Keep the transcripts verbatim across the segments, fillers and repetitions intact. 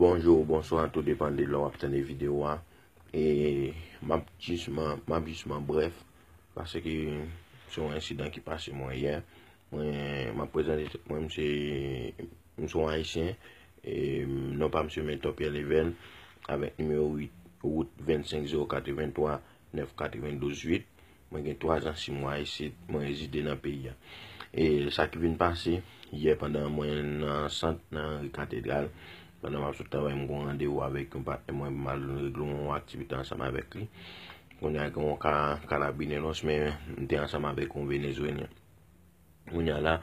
Bonjou, bonswa, tou depann de lè w ap tande videyo a. E m ap jisman, m ap jisman brèf, paske se yon ensidan ki pase mwen yè. Mwen, m ap prezante tèt mwen, m se, m se yon Ayisyen. E non pa m se Mentor Pierre Leven, avèk nimewo uit, wout vennsenk zewo katrevenntwa, nèf katrevendouz uit. Mwen gen twa zan sis mwa isit, mwen rezide nan peyi a. E sa ki vin pase, yè pandan mwen nan sant, nan Henri Katedral, pandan m ap sot travay, m gen yon randevou avèk yon patnè mwen pou m al regle yon aktivite ansanm avèk li. Kounye a gen yon ka, karabineros, men m te ansanm avèk yon Venezwelyen. Kounye a la,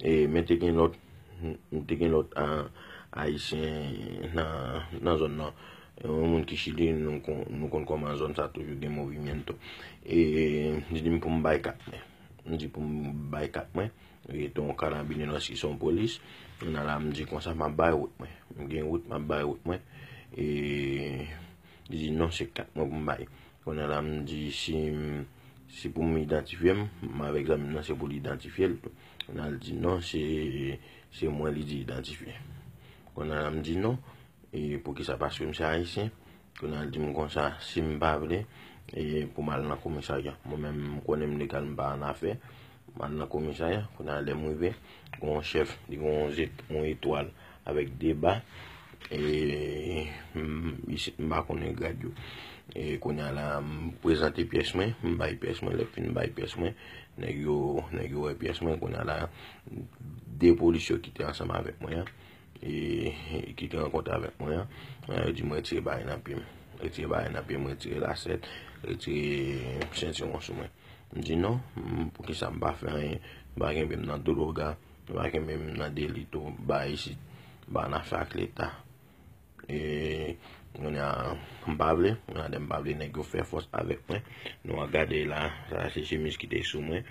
e, men te gen lòt, m te gen lòt a, Ayisyen nan, nan zòn nan. Yon moun ki Chili, nou kon, nou konn kòman zòn sa toujou gen movimiento. E li di m pou m bay kat mwen. M di pou m bay kat mwen. E te yon karabineros ki se yon polis. Kounye a la, m di konsa, m ap bay wout mwen. M gen wout, m ap bay wout mwen. E li di non, se kat mwen pou m bay. Kounye a la, m di si, si pou m idantifye m, m avèk zanmi m nan, se pou li idantifye l tou. Kounye a l di non, se, se mwen li di idantifye. Kounye a la, m di non, e poukisa? Paske m se Ayisyen. Kounye a l di m konsa, si m pa vle, e pou m al nan komisarya. Mwen menm, m konnen m legal, m pa annafè. M al nan komisarya, kounye a lè m rive, gen yon chèf, li gen yon zet-, yon etwal avèk de ba. E m, isit, m pa konnen grad yo. E kounye a la, m prezante pyès mwen, m bay pyès mwen, lè m fin bay pyès mwen, nèg yo, nèg yo wè pyès mwen, kounye a la, de polis yo ki te ansanm avèk mwen an, e ki te rankontre avèk mwen an, kounye a yo di m retire bagay nan pye m. Retire bagay nan pye m, retire lasèt, retire sentiwon sou mwen. M di non, m, poukisa m pa fè anyen? M pa kenbe m nan dologa, m pa kenbe m nan delito, ba isit, m pa annafè ak leta. E kounye a, m pa vle, kounye a lè m pa vle, nèg yo fè fòs avèk mwen. Nou a gade la, sa se chemiz ki te sou mwen.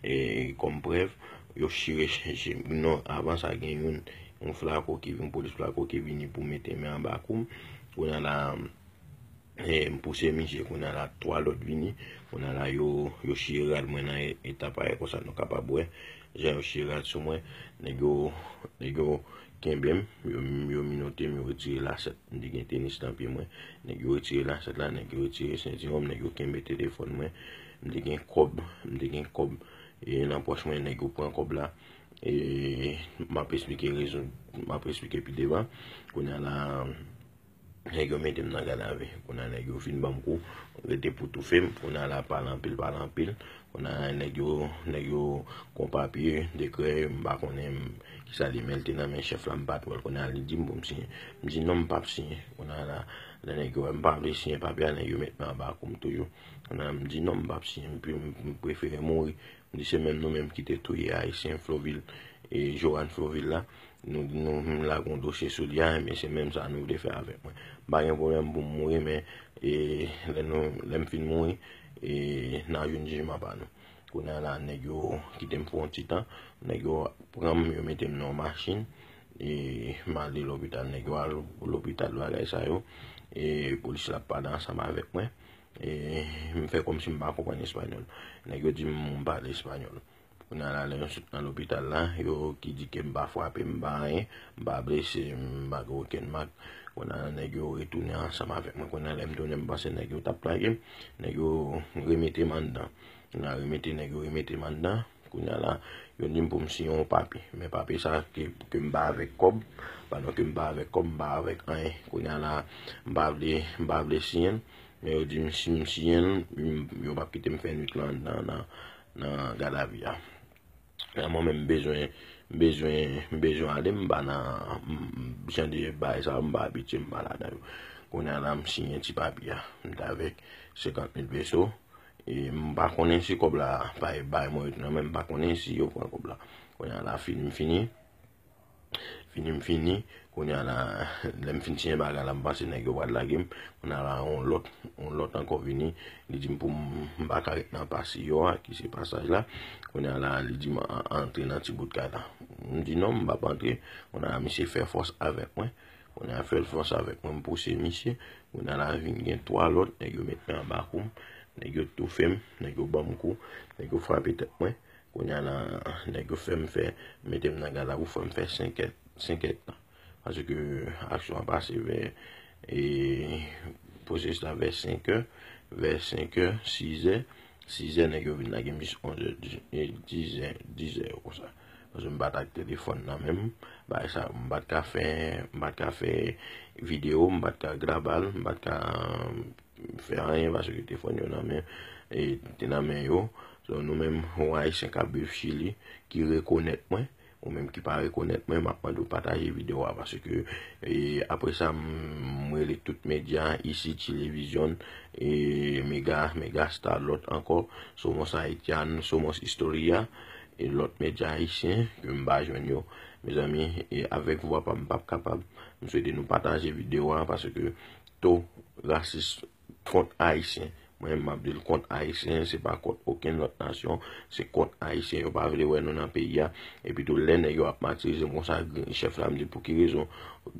E kòm prèv, yo chire che-, che-, non, avan sa gen youn, yon flako ki vin, polis flako ki vini pou mete men anba kou m. Kounye a la, e m pouse misye, kounye a la, twa lòt vini. Kounye a la, yo, yo chire rad mwen nan e-, etap a yè konsa nou kapab wè. Jan yo chire rad sou mwen, nèg yo, nèg yo kenbe m, yo, yo minote m, yo retire lasèt. M te gen tenis nan pye mwen. Nèg yo retire lasèt la, nèg yo retire sentiwon m, nèg yo kenbe telefòn mwen. M te gen kòb, m te gen kòb, e nan pòch mwen, nèg yo pran kòb la. E m ap esplike rezon, m ap esplike pi devan. Kounye a la, nèg yo mete m nan gadavi. Kounye a nèg yo fin ban m kou, rete pou toufe m. Kounye a la, pale anpil, pale anpil. Kounye a nèg yo, nèg yo kon papye, dekrè, m pa konnen m, kisa li, men l te nan men chèf la, m pa t wè l. Kounye a li di m pou m siyen. M di non, m p ap siyen. Kounye a la, lè nèg yo wè m pa vle siyen papye a, nèg yo met men anba kou m toujou. Kounye a m di non, m p ap siyen, m, m, m prefere mouri. M di se menm nou menm ki te touye Ayisyen Flovil, e Johan Flovil la. Nou, nou menm la gon dosye sou li a, men se menm sa nou vle fè avèk mwen. M pa gen pwoblèm pou m mouri, men, e, lè nou, lè m fin mouri, e, n a jwenn jijman pa nou. Kounye a la, nèg yo kite m pou yon ti tan, nèg yo pran m, yo mete m nan yon machin, e, m ale lopital, nèg yo al lopital, bagay sa yo, e, polis la ap pale ansanm avèk mwen, e, m fè kòmsi m pa konprann espanyòl. Nèg yo di m m pale espanyòl. Kounye a la, lè m sot nan lopital la, yo ki di ke m pa frape, m pa anyen, m pa blese, m pa gen okenn mak. Kounye a la, nèg yo retounen ansanm avèk mwen. Kounye a, lè m tounen, m panse nèg yo t ap lage m. Nèg yo remete m anndan. Kounye a, remete, nèg yo remete m anndan. Kounye a la, yo di m pou m siyen yon papye. Men papye sa, ke, ke m pa avèk kòb. Pandan ke m pa avèk kòb, m pa avèk anyen. Kounye a la, m pa vle, m pa vle siyen l. Men yo di m si m siyen l, m, yo p ap kite m fè nwit lan anndan nan, nan gadavi a. Men mwen menm, m bezwen, m bezwen, m bezwen ale, m pa nan, m, jan de bagay sa yo, m pa abitye, m pa ladan yo. Kounye a la, m siyen ti papye a. M t avèk senkant mil peso. E m pa konnen si kòb la pa bay mwen retounen, men m pa konnen si yo pran kòb la. Kounye a la, fini, m fini. Fini, m fini. Kounye a la, lè m fin siyen bagay la, m panse nèg yo pral lage m. Kounye a la, yon lòt, yon lòt ankò vini. Li di m pou m, m pa ka ret nan Pasillo a, ki se pasaj la. Kounye a la, li di m an-, antre nan ti bout kay la. M di non, m p ap antre. Kounye a la, misye fè fòs avèk mwen. Kounye a, fè fòs avèk mwen, m pouse misye. Kounye a la, vin gen twa lòt, nèg yo met men anba kou m. Nèg yo toufe m, nèg yo ban m kou, nèg yo frape tèt mwen. Kounye a la, nèg yo fè m fè, mete m nan gadavi, fè m fè senk èdtan, senk èdtan. Paske aksyon an pase vè, e, pwosesis la vè senkè, vè senkè, sizè, sizè, nèg yo vin lage m jis onzè, e, dizè, dizè yo konsa. Paske m pa t ak telefòn nan menm, bagay sa, m pa t ka fè, m pa t ka fè videyo, m pa t ka graba l, m pa t ka fè anyen paske telefòn yo nan men, e, te nan men yo. So, nou menm, yon Ayisyen k ap viv Chili, ki rekonèt mwen, ou menm ki pa rekonèt mwen, m ap mande w pataje videyo a paske, e, apre sa, m, m rele tout medya, isi, Chilevizyon, e, Mega, Mega Star, lòt ankò, Somos Haitian, Somos Historia, e lòt medya ayisyen ke m pa jwenn yo. Mezanmi, e, avèk vwa pa m, m p ap kapab. M swete nou pataje videyo a paske to rasis kont Ayisyen. Mwen, m ap di l kont Ayisyen, se pa kont okenn lòt nasyon, se kont Ayisyen. Yo pa vle wè nou nan peyi a. Epi tou, lè nèg yo ap matirize m konsa, gr-, chèf la, m di pou ki rezon,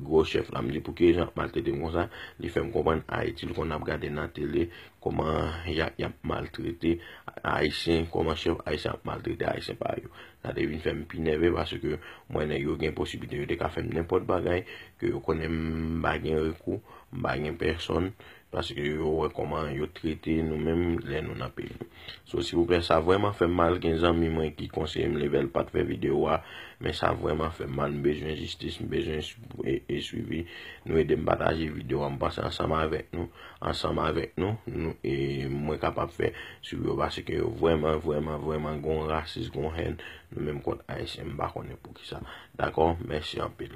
gwo chèf la, m di pou ki rezon ap maltrete m konsa, li fè m konprann Ayiti, l konn ap gade nan tele, kòman y a, y ap maltrete Ayisyen, kòman chèf ayisyen ap maltrete Ayisyen pa yo. Sa te vin fè m pi nève paske m wè nèg yo gen posiblite, yo te ka fè m nenpòt bagay, ke yo konnen m pa gen rekou, m pa gen pèsòn, paske yo wè kòman yo trete nou menm lè nou nan peyi nou. So, silvouplè, sa vrèman fè m mal. Gen zanmi mwen ki konseye m level pa t fè videyo a, men sa vrèman fè m mal. M bezwen jistis, m bezwen swi-, e, e swivi. Nou ede m pataje videyo a, m panse ansanm avèk nou, ansanm avèk nou, nou, e mwen kapab fè swivi yo, paske yo vrèman, vrèman, vrèman gon rasis, gon hèn, nou menm kont Ayisyen, m pa konnen poukisa. Dakò? Mèsi anpil.